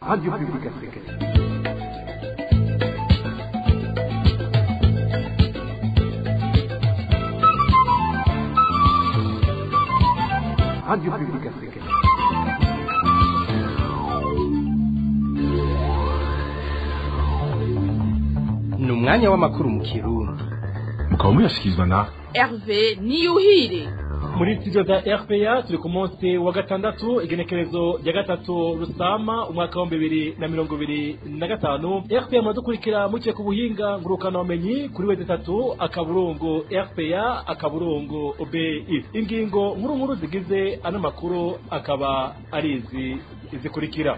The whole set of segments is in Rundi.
Radio Publique Africaine. Radio Publique Africaine. Ni umwanya w'amakuru mu Kirundi. Mukaba muyashyikirizwa na Hervé Niyuhire. Muri studio za RPA turi ku munsi wa gatandatu, igenekerezo rya 3 Rusama umwaka wa 2025. RPA muradukurikira muciye ku buhinga ngurukanabumenyi kuri wezi 3 akaburungu RPA akaburungu BI. Ingingo nkuru nkuru zigize ano makuru akaba ari izi zikurikira.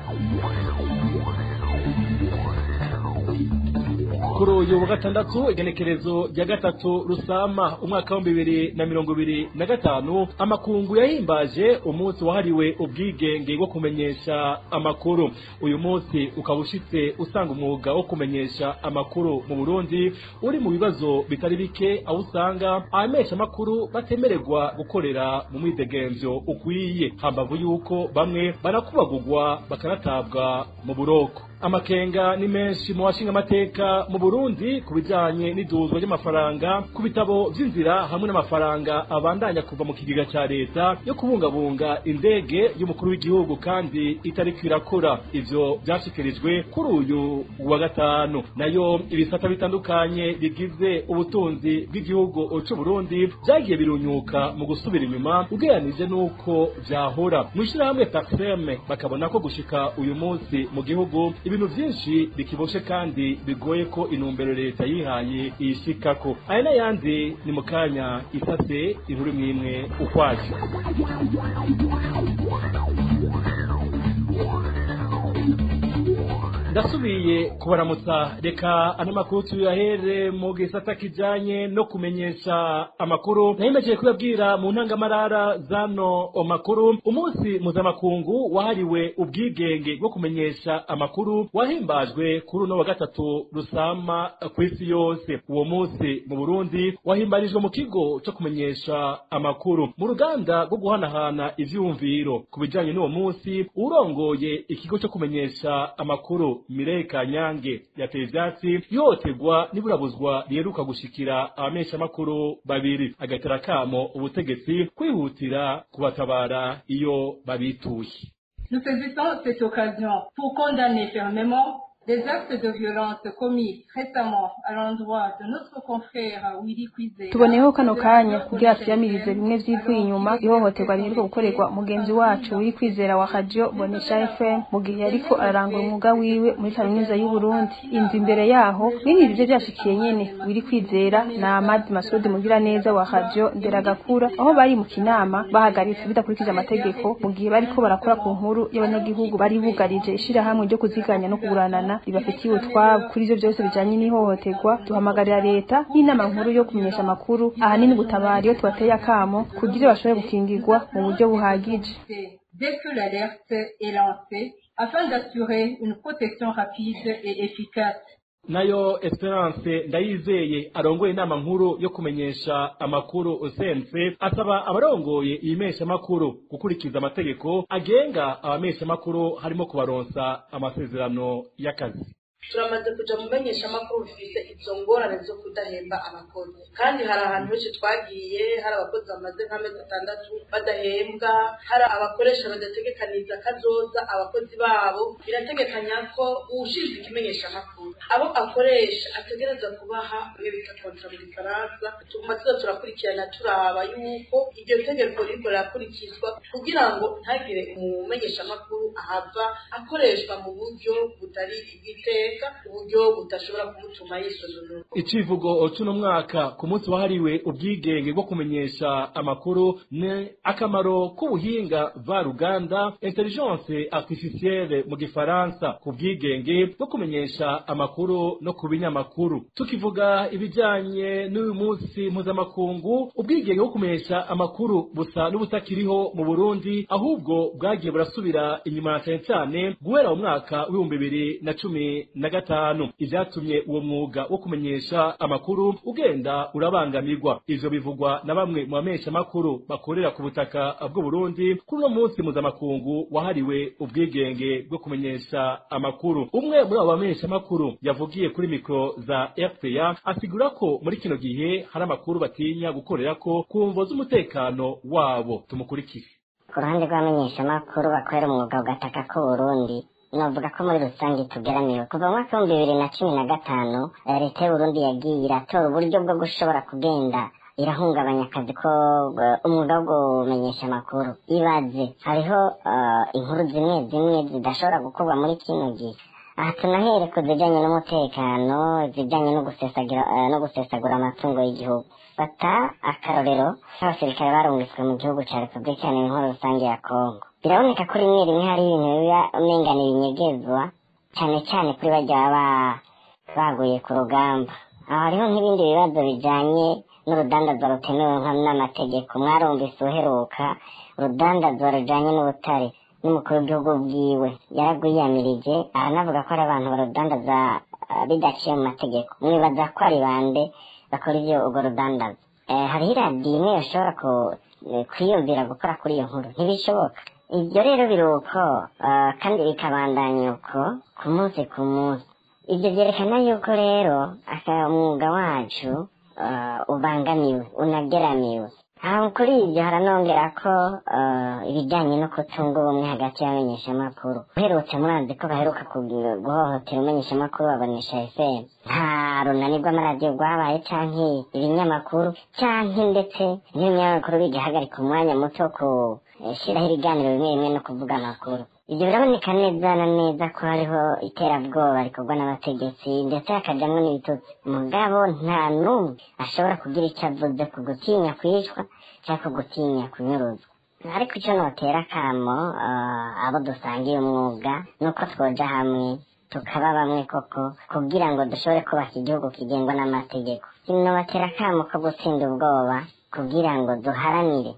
Kuri uyu wa gatandatu, igenekerezo rya 3 Rusama umwaka wa 2025, amakungu yahimbaje umunsi wahariwe ubwigenge bwo kumenyesha amakuru. Uyu munsi ukaba ushitse usanga umwuga wo kumenyesha amakuru mu Burundi uri mu bibazo bitari bike, aho usanga abamenyesha amakuru batemererwa gukorera mu mwidegemvyo ukwiye, hambavu yuko bamwe barakubagurwa bakanatabwa mu buroko. Amakenga ni menshi mu bashinga amateka mu Burundi ku bijanye n'iduzwa ry'amafaranga ku bitabo vy'inzira hamwe n'amafaranga abandanya kuva mu kigega ca leta yo kubungabunga indege y'umukuru w'igihugu kandi itariko irakora. Ivyo vyashikirijwe kuri uyu wa gatanu. Nayo ibisata bitandukanye bigize ubutunzi bw'igihugu c'u Burundi vyagiye birunyuka mu gusubira inyuma ugereranije n'uko vyahora. Mw'ishirahamwe Parsem bakabona ko gushika uyu munsi mu gihugu ibintu vyinshi bikiboshe kandi bigoye ko intumbero leta yihaye ishikako. Aya n'ayandi ni mu kanya isase inkuru imwe ukwayo. Ndasubiye kubaramutsa, reka ano makuru tuyahere mu gisata kijanye no kumenyesha amakuru. Nahimejeje kubabwira mu ntangamarara zano makuru, umunsi mpuzamakungu wahariwe ubwigenge bwo kumenyesha amakuru wahimbajwe kuri uno wa 3 Rusama kw'isi yose. Uwo munsi mu Burundi wahimbarijwe mu kigo co kumenyesha amakuru mu ruganda rwo guhanahana ivyumviro ku bijanye n'uwo munsi. Urongoye ikigo co kumenyesha amakuru Mireille Kanyange yateye ivyatsi ihohoterwa n'iburabuzwa riheruka gushikira abamenyesha makuru babiri, agatera kamo ubutegetsi kwihutira kubatabara iyo babituye. Nous saisissons cette occasion pour condamner fermement les actes de violence commis récemment à l'endroit de notre confrère Willy Kwizera. Tuboneyeho kano kanya kugira tuyamirize bimwe vyivuye inyuma ihohoterwa riheruka gukorerwa mugenzi wacu Willy Kwizera wa Radio Bonesha FM mu gihe yariko ararangura umwuga wiwe muri kaminuza y'u Burundi. Indwi imbere yaho bene ivyo vyashikiye nyene Willy Kwizera na Ahmad Masudi Mugiraneza wa Radio Nderagakura, aho bari mu kinama bahagaritse bidakurikije amategeko mu gihe bariko barakora ku nkuru y'abanyagihugu bari bugarije ishirahamwe ryo kuziganya no kuguranana ribafitiye utwabo. Kuri ivyo vyose bijanye n'ihohoterwa, duhamagarira leta n'inama nkuru yo kumenyesha amakuru ahanini gutabara iyo tubateye akamo kugira bashobore gukingirwa mu buryo buhagije. Dès que l'alerte est lancée, afin d'assurer une protection rapide et efficace. Nayo Esperance Ndayizeye arongoye inama nkuru yo kumenyesha amakuru usense asaba abarongoye ibimesha makuru gukurikiza amategeko agenga abamesha makuru, harimo kubaronsa amasezerano y'akazi. Turamaze kuja mu menyeshamakuru bifise izo ngorane zo kudahemba abakozi, kandi hari ahantu henshi twagiye hari abakozi bamaze nk'amezi 6 badahembwa, hari abakoresha badategekaniza kazoza abakozi babo. Birategekanya ko uwushinzwe ikimenyeshamakuru abo akoresha ategereza kubaha bimwe bita kontra mu Gifaransa. Tuguma tuza turakurikirana turaba yuko iryo tegeko ririko rirakurikizwa kugira ngo ntagire umumenyeshamakuru ahava akoreshwa mu buryo butari bw'iteka, uburyo budashobora kumutuma yisuzumura. Icivugo c'uno mwaka ku munsi wahariwe ubwigenge bwo kumenyesha amakuru ni akamaro k'ubuhinga mvaruganda, intelligence artificielle mu Gifaransa, ku bwigenge bwo kumenyesha amakuru no ku binyamakuru. Tukivuga ibijanye n'uyu munsi mpuzamakungu, ubwigenge bwo kumenyesha amakuru busa n'ubutakiriho mu Burundi, ahubwo bwagiye burasubira inyuma cane cane guhera mu mwaka w'ibihumbi bibiri na cumi 2025, ivyatumye uwo mwuga wo kumenyesha amakuru ugenda urabangamirwa. Ivyo bivugwa na bamwe mu bamenyesha makuru bakorera ku butaka bw'u Burundi kuri uno munsi mpuzamakungu wahariwe ubwigenge bwo kumenyesha amakuru. Umwe muri abo bamenyesha makuru yavugiye kuri mikro za RPA asigura ko muri kino gihe hari amakuru batinya gukorera ko kumvo z'umutekano wabo. Tumukurikire. Ku ruhande rw'abamenyeshamakuru bakorera umwuga ugataka ko Burundi, novuga ko muri rusange tugeramiwe. Kuva mu mwaka 2015 leta y'Uburundi yagiye iratora uburyo bwo gushobora kugenda irahungabanya akazi ko umwuga wo kumenyesha amakuru. Ibaze hariho inkuru zimwe zimwe zidashobora gukorwa muri kino gihe. Aha tunahere ku zijanye n'umutekano, zijanye no gusesagura amatungo y'igihugu. Bata akarorero nk'abasirikare barungitswe mu gihugu ca Repubulika Iharanira Intwaro Rusange ya Kongo. Biraboneka ko rimwe rimwe hari ibintu biba umenga ni ibinyegezwa, cane cane kuri barya baba baguye ku rugamba. Aho hariho nk'ibindi bibazo bijanye n'urudandazwa rutemewe n'amategeko. Mwarumvise uheruka urudandazwa rujanye n'ubutare n'umukuru w'igihugu bwiwe yaragwiyamirije, aranavuga ko ari abantu barudandaza bidaciye mu mategeko. Mwibaza ko ari bande bakora ivyo urwo rudandaza? Hariho iradiyo imwe yoshobora kwiyumvira gukora kuri iyo nkuru? Ntibishoboka. Ibyo rero biri uko kandi bikabandanya uko ku munsi ku munsi. Ibyo vyerekana yuko rero umwuga wacu ubangamiwe, unageramiwe. Aho kuri ibyo haranongera ko ibijyanye no kutunga ubumwe hagati y'abamenyeshamakuru. Uherutse murazi ko baheruka guhohotera umumenyeshamakuru babonesha FM. Nta runani rw'amaradiyo rwabaye canke ibinyamakuru, canke ndetse n'ibinyamakuru bigahagarika umwanya muto kushiraho ibiganiro bimwe bimwe no kuvuga amakuru. Ibyo biraboneka neza na neza ko hariho iterabwoba rikorwa n'abategetsi, ndetse hakajamwo n'ibitutsi. Mugabo nta n'umwe ashobora kugira icyo avuze ku gutinya kwicwa canke ku gutinya kunyuruzwa. Ariko ico notera akamo abo dusangiye umwuga nuko twoja hamwe tukaba bamwe koko, kugira ngo dushobore kubaka igihugu kigengwa n'amategeko. Sinobatera akamo ko gutsinda ubwoba kugira ngo duharanire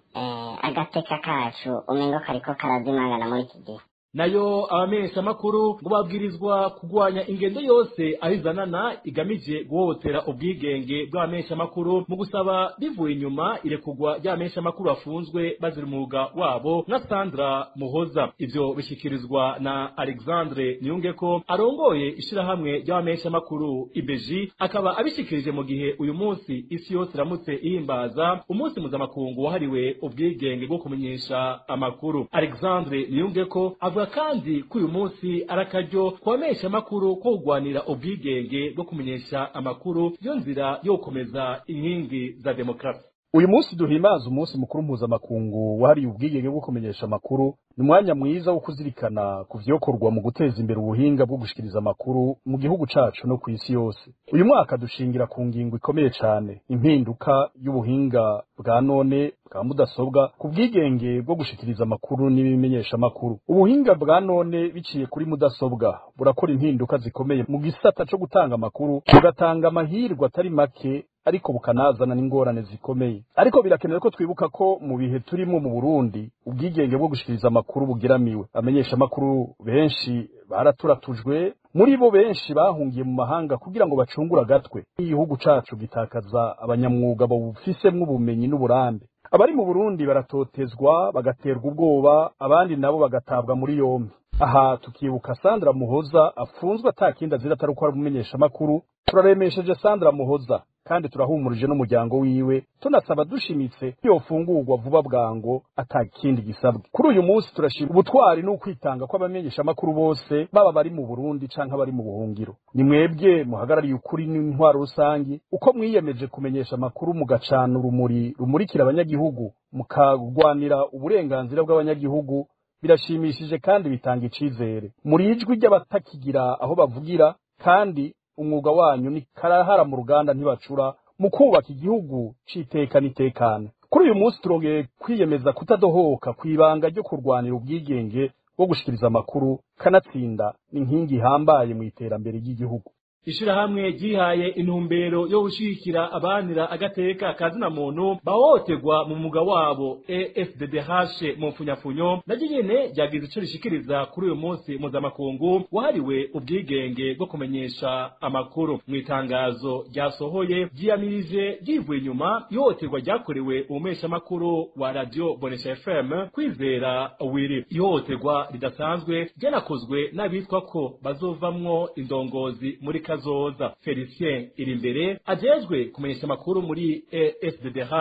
agateka kacu umengo kariko karazimangana muri iki gihe. Nayo abamenyesha makuru ngo babwirizwa kugwanya ingendo yose ahizanana igamije guhohotera ubwigenge bw'abamenyesha makuru mu gusaba bivuye inyuma irekugwa ry'abamenyesha makuru bafunzwe bazira umwuga wabo nka Sandra Muhoza. Ivyo bishikirizwa na Alexandre Niyungeko arongoye ishirahamwe ry'abamenyesha makuru IBG, akaba abishikirije mu gihe uyu munsi isi yose iramutse ihimbaza umunsi mpuzamakungu wahariwe ubwigenge bwo kumenyesha amakuru. Alexandre Niyungeko avuga kandi ko uyu munsi ari akaryo kubamenyesha amakuru ko kugwanira ubwigenge bwo kumenyesha amakuru yo nzira yo gukomeza inkingi za demokarasi. Uyu munsi duhimbaza umunsi mukuru mpuzamakungu wahariwe ubwigenge bwo kumenyesha amakuru ni umwanya mwiza wo kuzirikana ku vyokorwa mu guteza imbere ubuhinga bwo gushikiriza amakuru mu gihugu cacu no kw'isi yose. Uyu mwaka dushingira ku ngingo ikomeye cane, impinduka y'ubuhinga bwa none bwa mudasobwa ku bwigenge bwo gushikiriza amakuru n'ibimenyesha amakuru. Ubuhinga bwa none biciye kuri mudasobwa burakora impinduka zikomeye mu gisata co gutanga amakuru, bugatanga amahirwe atari make ariko bukanazana n'ingorane zikomeye. Ariko birakenewe ko twibuka ko mu bihe turimo mu Burundi ubwigenge bwo gushikiriza amakuru bugeramiwe. Abamenyesha amakuru benshi baraturatujwe, muri bo benshi bahungiye mu mahanga kugira ngo bacungure agatwe. Igihugu cacu gitakaza abanyamwuga bawufisemwo ubumenyi n'uburambe. Abari mu Burundi baratotezwa, bagaterwa ubwoba, abandi nabo bagatabwa muri yombi. Aha tukibuka Sandra Muhoza afunzwe atakindi azira atari uko ari umumenyesha amakuru. Turaremesheje Sandra Muhoza kandi turahumurije n'umuryango wiwe, tunasaba dushimitse yofungurwa vuba bwango atakindi gisabwe. Kuri uyu munsi turashima ubutwari n'ukwitanga kw'abamenyesha amakuru bose, baba bari mu Burundi canke bari mu buhungiro. Ni mwebwe muhagarariye ukuri n'intwaro rusangi, uko mwiyemeje kumenyesha amakuru mugacana urumuri rumurikira abanyagihugu, mukagwanira uburenganzira bw'abanyagihugu, birashimishije kandi bitanga icizere. Muri ijwi ry'abatakigira aho bavugira, kandi umwuga wanyu ni karahara mu ruganda ntibacura mu kubaka igihugu c'iteka n'itekane. Kuri uyu munsi turongeye kwiyemeza kutadohoka kw'ibanga ryo kurwanira ubwigenge bwo gushikiriza amakuru, kanatsinda ni inkingi ihambaye mu iterambere ry'igihugu. Ishirahamwe ryihaye intumbero yo gushigikira abanira agateka kazina muntu bahohoterwa mu mwuga wabo EFDDH mu mfunyafunyo, naryo nyene ryagize ico rishikiriza kuri uyu munsi mpuzamakungu wahariwe ubwigenge bwo kumenyesha amakuru. Mu itangazo ryasohoye ryiyamirije ryivuye inyuma ihohoterwa ryakorewe umumenyeshamakuru wa Radio Bonesha FM Kwizera Wiri. Ihohoterwa ridasanzwe ryanakozwe n'abitwa ko bazovamwo indongozi muri kazoza. Felicien Irimbere ajejwe kumenyesha amakuru muri EFDDH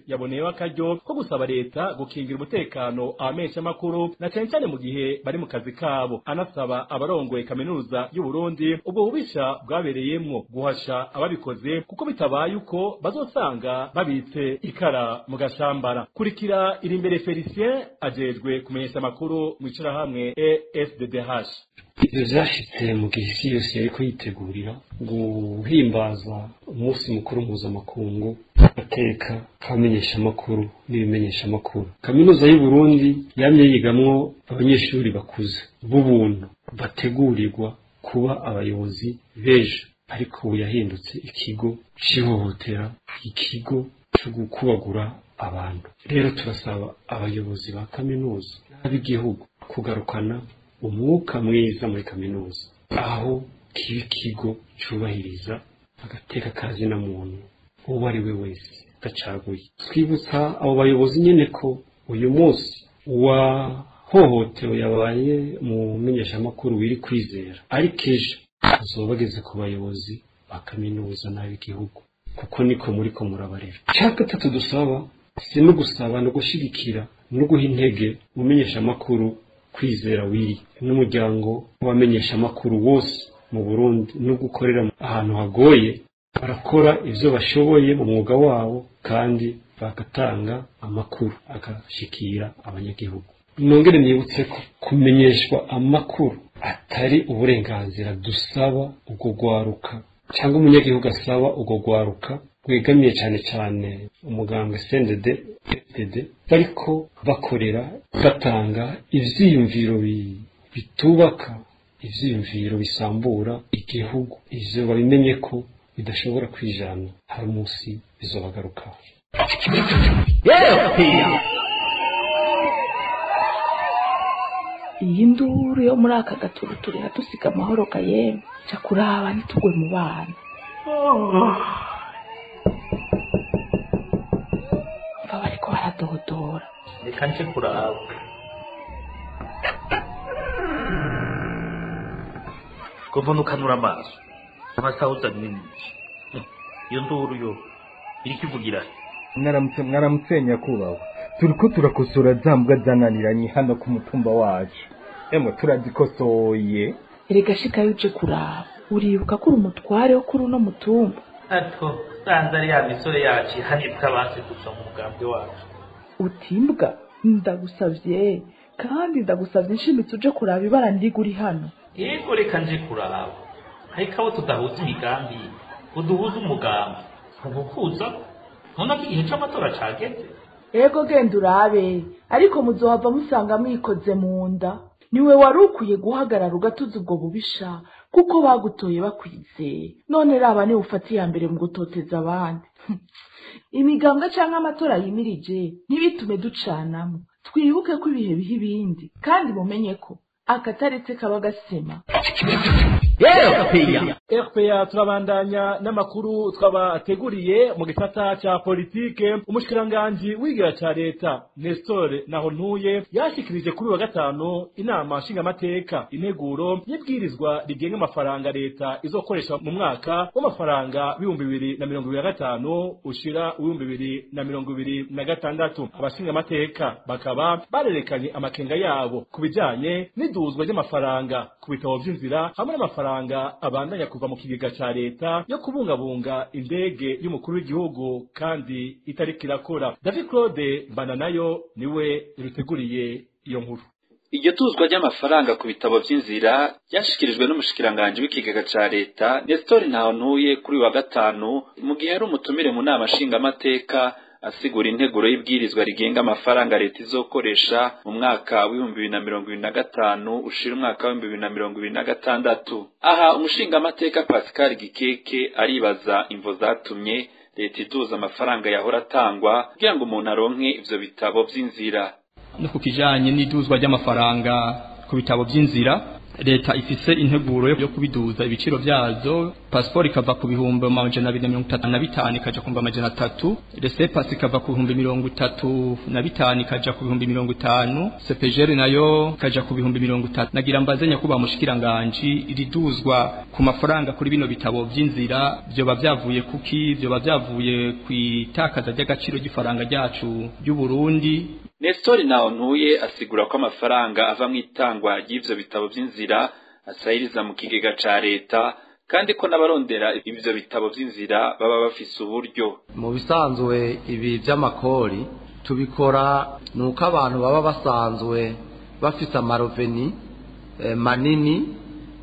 yaboneyeho akaryo ko gusaba leta gukingira umutekano abamenyesha amakuru na cane cane mu gihe bari mu kazi kabo, anasaba abarongoye kaminuza y'u Burundi ubwo bubisha bwabereyemwo guhasha ababikoze, kuko bitabaye uko bazosanga babitse ikara mu gashambara. Kurikira Irimbere Felicien ajejwe kumenyesha amakuru mu ishirahamwe EFDDH. Ivyo vyashitse mu gihe isi yose yariko yitegurira guhimbaza umunsi mukuru mpuzamakungu ateka k'abamenyeshamakuru n'ibimenyeshamakuru. Kaminuza y'u Burundi yamye yigamwo abanyeshuri bakuze b'ubuntu bategurirwa kuba abayobozi b'ejo, ariko ubu yahindutse ikigo c'ihohotera, ikigo co gukubagura abantu. Rero turasaba abayobozi ba kaminuza n'ab'igihugu kugarukana umwuka mwiza muri kaminuza, aho kiba ikigo cubahiriza agateka kazina muntu uwo ari we wese gacaguye. Twibutsa abo bayobozi nyene ko uyu munsi uwahohotewe yabaye mu menyeshamakuru Wiri Kwizera, ariko ejo azoba ageze ku bayobozi ba kaminuza n'ab'igihugu, kuko niko muriko murabarera. Ica gatatu dusaba si no gusaba no gushigikira no guha intege umumenyeshamakuru Kwizera Wiri n'umuryango w'abamenyeshamakuru wose mu Burundi, no gukorera ahantu hagoye. Barakora ivyo bashoboye mu mwuga wabo kandi bagatanga amakuru agashikira abanyagihugu. Nongere nibutse ko kumenyeshwa amakuru atari uburenganzira dusaba ubwo rwaruka cyangwa umunyagihugu asaba ubwo rwaruka rwegamiye cane cane umugambwe CNDD FDD, bariko bakorera batanga ivyiyumviro bitubaka, ivyiyumviro bisambura igihugu. Ivyo babimenye ko bidashobora kwijana, hari umunsi bizobagaruka. Iyi nduru yo muri aka gaturuturu iradusiga amahoro kayemwe, ca kuraba ntitugwe mu bana. Umva bariko baradodora. Reka nje kuraba. Ko mbona ukanura amaso amasaha uzanye n'iki? Iyo nduru yo iriko ivugira he? Mwaramutse, mwaramutse nyakubahwa. Turiko turakosora za mbwa zananiranye hano ku mutumba wacu. Emwe turazikosoye. Erega shikayo uje kuraba, uribuka ko uri umutware wo kuri uno mutumba. Ato sanze ari ya misore yacu ihanibwa banse gusa mu mugambwe wacu. Utimbwa ndagusavye, kandi ndagusavye nshimitse uje kuraba ibara ndiga uri hano. Yego reka nje kuraba, ariko abo tudahuza imigambi uduhuza umugambi ntugukuza. Ntubona ko igihe c'amatora cageze? Ego genda urabe, ariko muzohava musanga mwikoze mu nda. Niwe wari ukwiye guhagarara ugatuza ubwo bubisha, kuko bagutoye bakwizeye. None raba niwe ufata iya mbere mu gutoteza abandi. Imigambwe canke amatora yimirije ntibitume ducanamo. Twibuke ko ibihe biha ibindi, kandi mumenye ko akataretse kaba gasema. RPA. Turabandanya n'amakuru twabateguriye mu gisata ca politike. Umushikiranganji w'igira ca leta Nestor Nahontuye yashikirije kuri wa gatanu inama nshingamateka integuro y'ibwirizwa rigenga amafaranga leta izokoresha mu mwaka w'amafaranga 2025 ushira 2026. Abashingamateka bakaba barerekanye amakenga yabo ku bijanye n'iduzwa ry'amafaranga ku bitabo vy'inzira hamwe n'amafaranga abandanya kuva mu kigega ca leta yo kubungabunga indege y'umukuru w'igihugu kandi itariko irakora. David Claude Bananayo niwe yaruteguriye iyo nkuru. Iryo tuzwa ry'amafaranga ku bitabo vy'inzira ryashikirijwe n'umushikiranganji w'ikigega ca leta Nestor Ntahontuye kuri wa gatanu, mu gihe yari umutumire mu nama nshingamateka. asigura integuro y'ibwirizwa rigenga amafaranga leta izokoresha mu mwaka w'2025 ushira umwaka w'2026. Aha umushingamateka Pascal Gikeke aribaza imvo zatumye leta iduza amafaranga yahora atangwa kugira ngo umuntu aronke ivyo bitabo vy'inzira. No ku kijanye n'iduzwa ry'amafaranga ku bitabo vy'inzira, leta ifise integuro yo kubiduza ibiciro vyazo. Passport ikava ku 235,000 ikaja ku 300, laissez-passer ikava ku 35,000 ikaja ku 50,000, CPGR nayo ikaja ku 30,000. Nagira mbaze nyakuba mushikiranganje, iriduzwa ku mafaranga kuri bino bitabo vy'inzira vyoba vyavuye kuki? Vyoba vyavuye kwitakaza ry'agaciro ry'ifaranga ryacu ry'u Burundi? Nestor Ntuye asigura ko amafaranga ava mu itangwa ry'ivyo bitabo vy'inzira asahiriza mu kigega ca leta, kandi ko n'abarondera ivyo bitabo vy'inzira baba bafise uburyo. Mu bisanzwe ibi vy'amakori tubikora nuko abantu baba basanzwe bafise amaroveni manini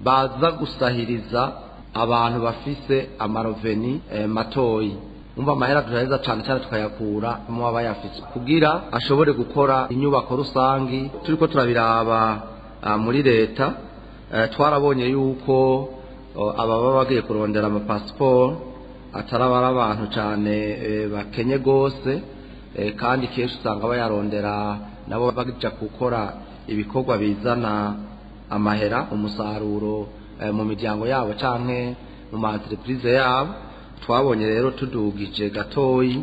baza gusahiriza abantu bafise amaroveni matoyi. Umva amahera turaheza cyane cyane tukayakura mu abayafise kugira ashobore gukora inyubako rusangi. Turiko turabiraba muri leta, twarabonye yuko ababa bagiye kurondera amapasiporo atarabara abantu cyane bakenye gose, kandi kenshi usanga bayarondera nabo baja gukora ibikorwa bizana amahera, umusaruro mu miryango yabo canke mu ma entreprise yabo. Twabonye rero tudugije gatoyi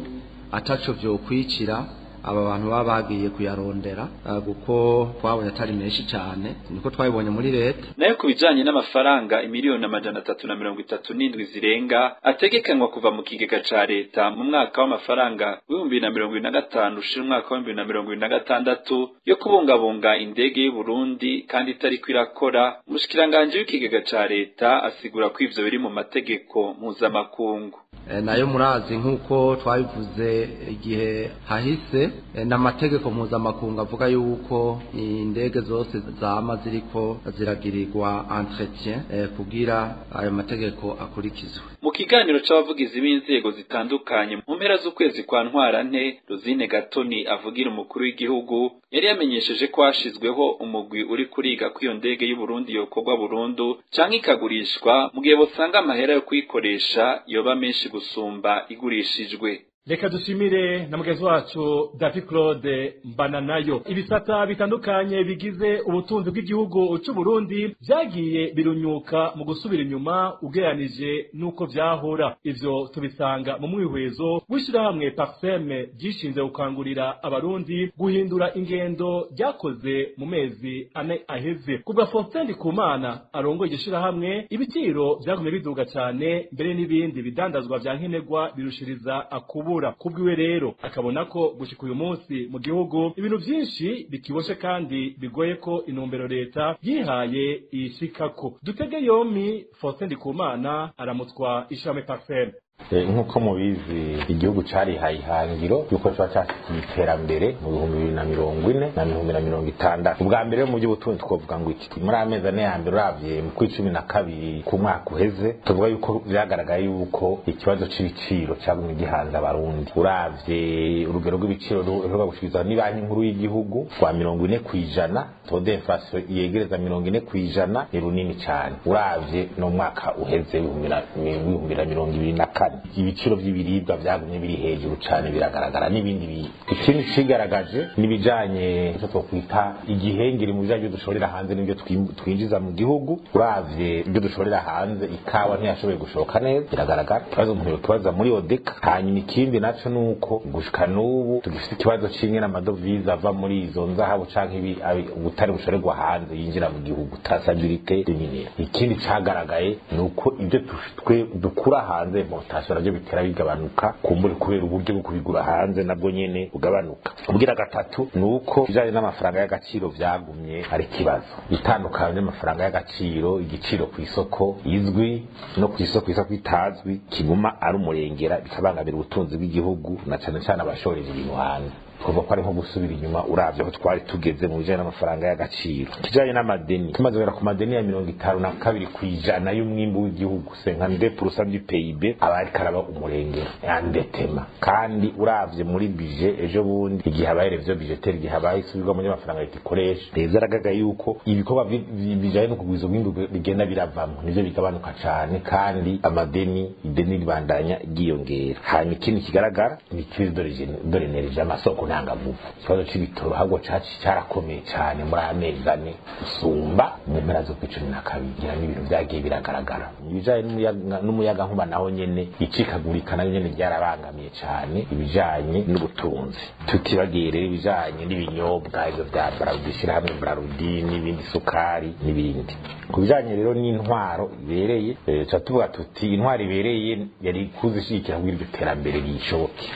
ataco vyokwicira aba bantu baba bagiye kuyarondera, kuko twabonye atari menshi cyane, niko twabibonye muri leta. Nayo ku bijanye n'amafaranga 337,000,000 zirenga ategekanwa kuva mu kigega ca leta mu mwaka w'amafaranga w'2025 ushira umwaka w'2026 yo kubungabunga indege y'u Burundi kandi itariko irakora, umushikiranganje w'ikigega ca leta asigura ko ivyo biri mu mategeko mpuzamakungu. Nayo murazi nkuko twabivuze igihe hahise, n'amategeko mpuzamakungu avuga yuko indege zose zama ziriko ziragirirwa entretien kugira ayo mategeko akurikizwe. Mu kiganiro c'abavugizi b'inzego zitandukanye mu mpera z'ukwezi kwa Ntwarante, Rosine Gatoni avugira umukuru w'igihugu yari yamenyesheje ko hashizweho umugwi uri kuriga ko iyo ndege y'u Burundi yokorwa burundu canke ikagurishwa mu gihe bosanga amahera yo kuyikoresha yoba menshi gusumba igurishijwe. Reka dushimire na mugenzi wacu David Claude Mbananayo. Ibisata bitandukanye bigize ubutunzi bw'igihugu c'u Burundi vyagiye birunyuka mu gusubira inyuma ugereranije nuko vyahora. Ivyo tubisanga mu mwihwezo w'ishirahamwe Parsem ryishinze gukangurira abarundi guhindura ingendo ryakoze mu mezi ane aheze. Kubwa Faustin Ndikumana arongoye iryo shirahamwe, ibiciro vyagumye biduga cane, mbere n'ibindi bidandazwa vya nkenerwa birushiriza akubu. Kubwiwe rero akabona ko gushika uyu munsi mu gihugu ibintu byinshi bikiboshe kandi bigoye ko intumbero leta yihaye ishikako. Dutege yomi Faustin Ndikumana aramutwa ishame Parsem. Nk'uko mubizi, igihugu carihaye ihangiro yuko kiba cyashikiye iterambere mu 2040 na 2060. Ubwa mbere mu by'ubutunzi twovuga ngo iki muri amezi ane ya mbere uravye mu kwi 12 ku mwaka uheze, tuvuga yuko vyagaragaye yuko ikibazo c'ibiciro cagumye gihanze abarundi. Uravye urugero rw'ibiciro ruheruka gushikirizwa ni banki nkuru y'igihugu rwa 40%, taux d'inflation yegereza 40%, ni runini cane uravye no mwaka uheze 2024. Ibiciro by'ibiribwa byagumye biri hejuru cyane biragaragara n'ibindi bintu. Ikindi cigaragaje nibijanye icyo twokwita igihengeri mu bijanye dushorera hanze n'ibyo twinjiza mu gihugu. Uravye ibyo dushorera hanze, ikawa ntiyashoboye gushoka neza, biragaragara ikibazo umuntu yokibaza muri odeka. Hanyuma ikindi naco nuko gushika n'ubu tugifite ikibazo c'imwe n'amadovize ava muri izo nzahabu canke ubutare bushorerwa hanze yinjira mu gihugu, traçabilité des minéraux. Ikindi cagaragaye nuko ibyo twe dukura hanze importation navyo bitera bigabanuka, kumbure kubera uburyo bwo kubigura hanze nabwo nyene bugabanuka. Ubwira gatatu nuko bijanye n'amafaranga y'agaciro vyagumye ari ikibazo. Itandukanye n'amafaranga y'agaciro, igiciro ku isoko izwi no ku isoko itazwi kiguma ari umurengera, bikabangamira ubutunzi bw'igihugu na cane cane abashorera ibintu hanze. Twavuga ko ari nko gusubira inyuma uravye aho twari tugeze mu bijanye n'amafaranga y'agaciro. Kijanye n'amadeni, tumaze kugera ku madeni ya 52% y'umwimbu w'igihugu, 52% du PIB, aba ariko araba umurengero yandetema. Kandi uravye muri budget ejo bundi, igihe habaye revision budgetaire, igihe habaye isubirwamo ry'amafaranga leta ikoresha, rero vyaragaragaye yuko ibikorwa bijanye no kugwiza umwimbu bigenda biravamwo, nivyo bigabanuka cane, kandi amadeni, ideni ribandanya ryiyongera. Hanyuma ikindi kigaragara ni crise de l'énergie, amasoko ntangaguvu. Ikibazo c'ibitoro ahubwo carakomeye cane muri amezi ane gusumba mu mpera zo kw'icumi na kabiri. Ngira n'ibintu vyagiye biragaragara. Ibijanye n'umuyagankuba naho nyene, icikagurika nayo nyene ryarabangamiye cane ibijanye n'ubutunzi. Tutibagiye rero ibijanye n'ibinyobwa, ivyo vya Brarudi, ishirahamwe Brarudi n'ibindi, sukari n'ibindi. Ku bijanye rero n'intwaro ibereye, tuca tuvuga tuti intwaro ibereye yari kuzishigikira kugira iryo terambere rishoboke.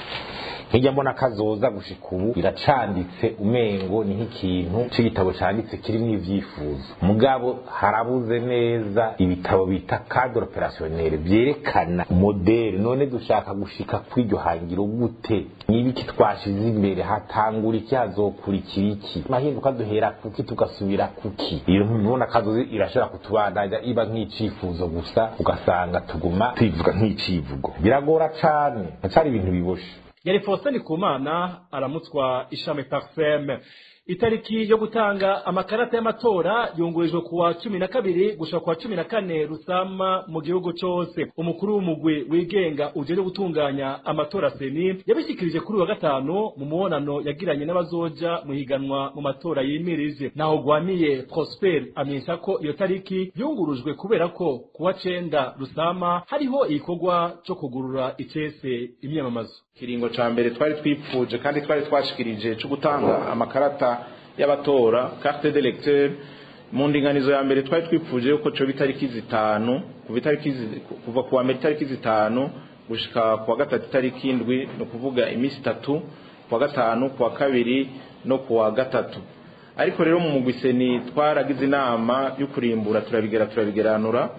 Nkijya mbona kazoza gushika ubu iracanditse, umengo ni nk'ikintu c'igitabo canditse kirimwo ivyifuzo, mugabo harabuze neza ibitabo bita cadre opérationnel vyerekana modèle. None dushaka gushika kw'iryo hangiro gute? Nibiki twashize imbere? Hatangura iki? Hazokurikira iki? Mahinduka duhera kuki, tugasubira kuki? Iyo mbona kazoza irashobora kutubandanya iba nk'icifuzo gusa, ugasanga tuguma tuyivuga nk'icivugo. Biragora cane, hacari ibintu biboshe. Yari Faustin Ndikumana aramutswa ishami Parsem. Itariki yo gutanga amakarata y'amatora yungurijwe kuwa 12 gushika kuwa 14 Rusama mu gihugu cose. Umukuru w'umugwi wigenga ujejwe gutunganya amatora CENI yabishikirije kuri wa gatanu mu mubonano yagiranye n'abazoja mu higanwa mu matora yimirije. Naho Gwamiye Prosper amenyesha ko iyo tariki yungurujwe kubera ko kuwa 9 Rusama hariho igikorwa co kugurura icese imyamamazo. Kiringo ca mbere twari twipfuje kandi twari twashikirije cyo gutanga amakarata y'abatora, carte d'électeur, mu ndinganizo ya mbere twari twipfuje yuko cyo bitariki 5, kuva itariki kuva kuwa mbere itariki 5 gushika kuwa gatatu itariki 7, no kuvuga iminsi 3, kuwa gatanu, kuwa kabiri no kuwa gatatu. Ariko rero mu mugwi CENI twaragize inama yo kurimbura, turabigeranura,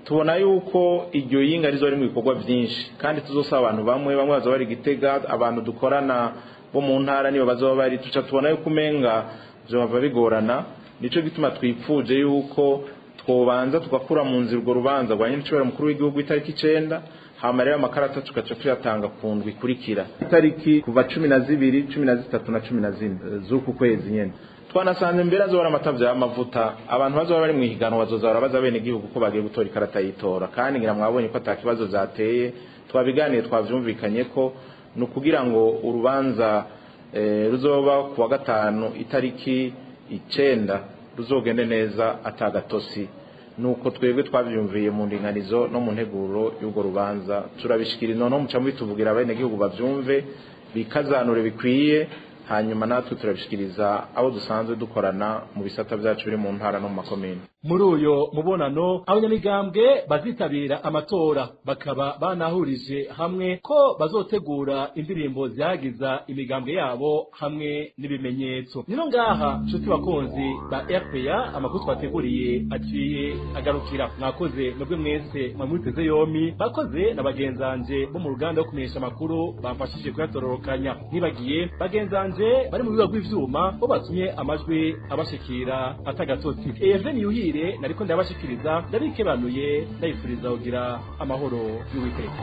tubona yuko iryo yinga rizo ari mu bikorwa byinshi, kandi tuzosaba abantu bamwe bamwe bazoba bari Gitega, abantu dukorana bo mu ntara nibo bazoba bari, tuca tubona yuko umenga byohava bigorana. Nico gituma twipfuje yuko twobanza tugakura mu nzira urwo rubanza rwa nyiricubahiro mukuru w'igihugu itariki 9, hama rero amakarata tugaca tuyatanga ku ndwi ikurikira, itariki kuva 12, 13 na 14 z'uku kwezi nyene. Twanasanze mbere azora amatavya y'amavuta, abantu bazoba bari mu higanwa bazoza barabaza bene gihugu ko bagiye gutora ikarata yitora, kandi ngira mwabonye ko atakibazo zateye. Twabiganiye, twavyumvikanye ko no kugira ngo urubanza ruzoba kuwa gatanu itariki 9 ruzogende neza atagatosi. Nuko twebwe twavyumviye mu ndinganizo no mu nteguro y'urwo rubanza, turabishikira none muca mubituvugira bene gihugu bavyumve bikazanure bikwiye, hanyuma natwe turabishikiriza abo dusanzwe dukorana mu bisata byacu biri mu ntara no mu makomine. Muri uyo mubonano abanyamigambwe bazitabira amatora bakaba banahurije hamwe ko bazotegura indirimbo zihagiza imigambwe yabo hamwe n'ibimenyetso. Nino ngaha nshuti bakunzi ba RPA, amakuru twateguriye aciye agarukira. Mwakoze mwebwe mwese mwamwiteze yomi, bakoze na bagenzanje bo mu ruganda rwo kumenyesha amakuru bamfashije kuyatororokanya. Nibagiye bagenzanje bari mu bibuga rw'ivyuma bo batumye amajwi abashikira atagatotsi. Even Yuhire nariko ndabashikiriza, ndabikebanuye, ndayifuriza kugira amahoro y'Uwiteka.